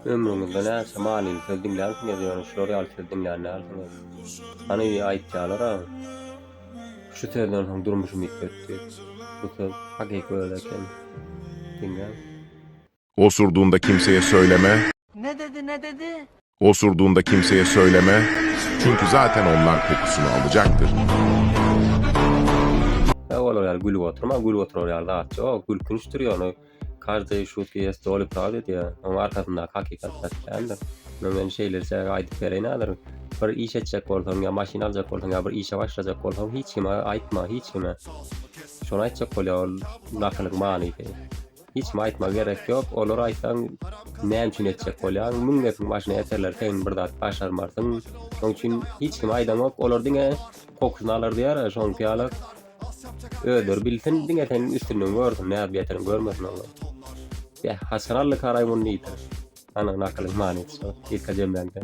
Ömrüňizde näçe manyly söz diňlänsiňiz, ýöne şular ýaly söz diňlän dälsiňiz. Hany aýtýalar-a, Şu sözden soň durmuşym üýtgedi diýip. Bu söz hakyky özi eken. Diňläň. Osurduğunda kimseye söyleme. Ne dedi ne dedi? Osurduğunda kimseye söyleme. Çünkü zaten onlar kokusunu alacaktır. Ýa olar ýaly gülüp oturma, gülüp oturar ýaly zat ýok. Gülkünçdir ýöne Każdyý şutki ýest doly prawdy diýýär. Oň arkasyndaky hakykat gaty kändir. Muny men şeýleje aýdyp bereýin häzir. Bir iş etjek bolsaň ýa maşyn aljak bolsaň ýa bir işe başlajak bolsaň hiç kime aýtma, hiç kime. Şony aýtjak bolýar ol nakylyň manysy. Hiç kime aýtma gerek ýok. Olara aýtsaň näme üçin etjek bolýaň, müň gepiň başyna eterler sen bir zat başarmarsyň. Şoň üçin hiç kime aýdaňok. Olar diňe kokusyny alar diýýär, şoňky ýaly. Özleri bilsin, diňe seniň üstünden görsün, nädip ýeterini görmesin olar. Beh, haçan aldy karaý muny diýipdir. Ana, nakylyň manysy şo, gysga jemläňde.